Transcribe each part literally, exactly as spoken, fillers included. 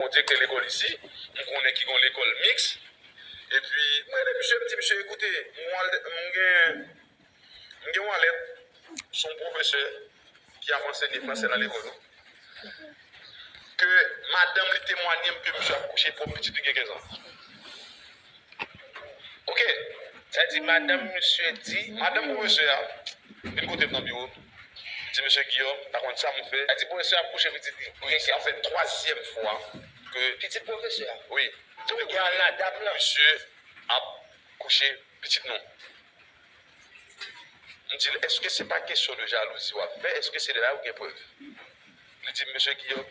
Bon, direktè lekòl isi, m konnen ki gon lekòl miks. Epi, mwen rele misye, m di misye, ekoute, m gen, m gen yon lèt, se yon pwofesè ki ap ansenye fransè nan lekòl nou, ke madanm li temwaye m ke misye ap kouche pwòp pitit li gen kenz an. Ok. Sa di madanm misye di. Madanm pwofesè a vin kote m nan biwo. Di, mesye Guillaume, pa konn sa m fè. Sa di pwofesè ap kouche pitit li. Wi, sa fè twazyèm fwa ke. Pitit pwofesè a? Wi. Tou ya la dam nan. Misye ap kouche pitit nou. M di l, èske se pa kesyon de jalouzi w ap fè? Èske se de la ou gen prèv? Li di m, mesye Guillaume,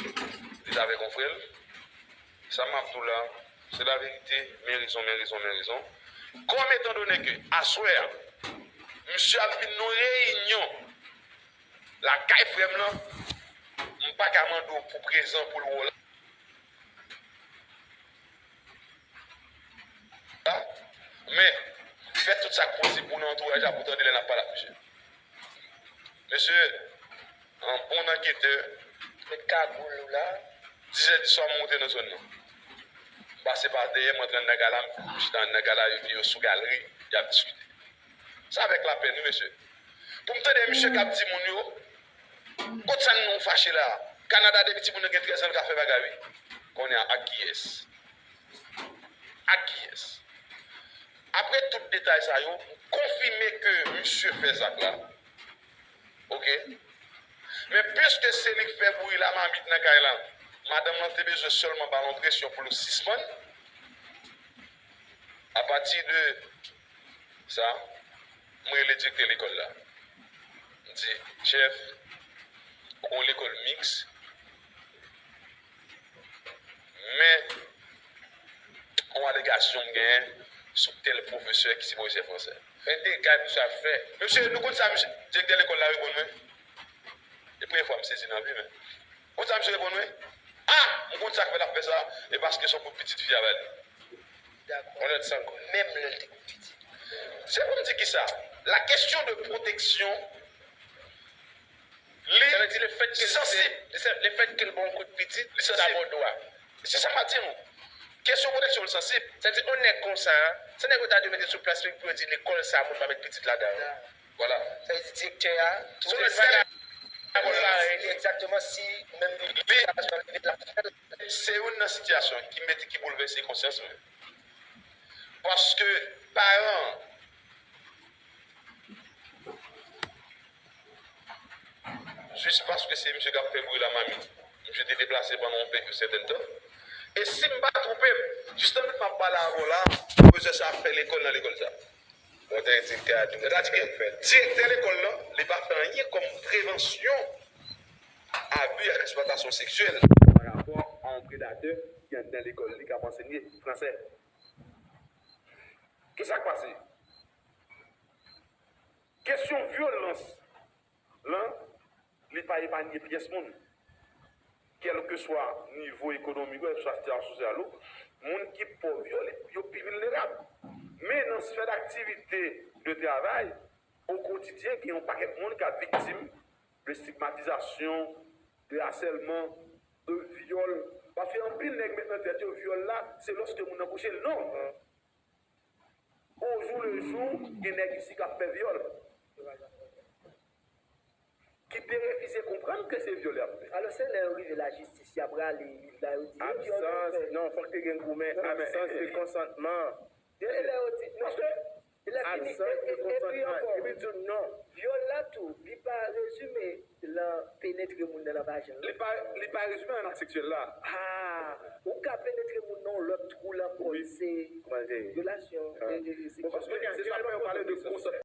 li t avèk yon frè l. Sa m ap di w la, se laverite, men rezon, men rezon, men rezon. Kòm etan done ke aswè a, misye ap vin nan reyinyon lakay frè m lan, m pa ka mande w pou prezan pou l wè w la. Men, fè tout sa k posib pou nan antouraj la pou tande lè n ap pale ak misye. Mesye, an bon anketè, met kagoul ou la. Dizè di swa, m monte nan zòn nan. M pase pa dèyè, m antre anndan kay la, m chita anndan kay la, epi yo sou galri, y ap diskite. Se avèk lapèn, wi, mesye. Pou m tande misye k ap di moun yo, kot sa n nou fache la? Kanada, depi timoun nan gen trèz an, l ka fè bagay, wi. Kounye a, ak kiyès? Ak kiyès? Apre tout detay sa yo, m konfime ke misye fè zak la. Ok? Men piske se li k fè bouyi lamamit nan kay la, madanm lan te bezwen sèlman ba l yon presyon pou l sispann. Apati de sa, m rele direktè lekòl la. M di, chèf, ou gon lekòl miks, men yon alegasyon m genyen sou tèl pwofesè ki se pwofesè fransè. Men dega misye ap fè. Mesye, nou konn sa, mesye, direktè lekòl la reponn mwen? E premye fwa m sezi nan vi m. Konn sa misye reponn mwen? Ah! M konn sa k fè l ap fè sa, e paske se yon kout pitit fi a ba li. Dakò. Yon lòt sangwen. Menm lè l te kout pitit. Se pou m di kisa? La question de protection, li sansib. Sa vle di, lefètke l ba w yon kout pitit, li sansib. Sa ba w dwa. Se sa m ap di nou. Kesyon pwoteksyon l sansib. Sa vle di, yon nèg konsa, se nèg yo ta dwe mete sou plas li pou yo di lekòl sa, moun pa met pitit ladan l. Vwala. Sa vle di direktè a, tou se yon lòt bagay. Li egzakteman si menm sitiyasyon an rive l ap fè l. Se youn nan sitiyasyon ki mete, ki boulvèse konsyans mwen. Paske paran an, jis paske se misye k ap fè bri lamamit, misye te deplase pandan yon pe-, yon sèten tan. E si m pa twonpe m, jis nan minit m ap pale avè w la, pwofesè sa ap fè lekòl nan lekòl sa. Direktè lekòl lan, li pa fè anyen kòm prevansyon abi ak eksplwatasyon seksyèl pa rapò a yon predatè ki anndan lekòl li k ap ansenye fransè. Kisa k pase? Kesyon vyolans lan, li pa epanye pyès moun. Kèlkeswa nivo ekonomik ou, kèlkeswa sitiyasyon sosyal ou, moun ki pòv yo, li, yo pi vilnerab. Men nan sfè daktivite de travay, o kotidyen, gen yon pakèt moun k ap viktim de stigmatizasyon, de asèlman, de vyòl. Paske anpil nèg met nan tèt yo, vyòl la, se lòske moun nan kouche l. Non! Au jour le jour, gen nèg isi k ap fè vyòl. Ki te refize konprann ke se vyòl y ap fè. Alò, se lè yo rive lajistis, y ap rale liv la, yo di, yo vyòl yo fè. Absans, non, fòk te gen goumen, absans de konsantman. E lè yo di, non, e lè fini, e, e, epi ankò, vyòl la tou, li pa rezime lan penetre moun nan nan vajen l. Li pa, li pa rezime nan ak seksyèl la. Ah, ou ka penetre moun nan yon lòt twou lan kò l, se vyolasyon. E, e, e, se... Bon, paske se sa k fè yo pale de konsantman.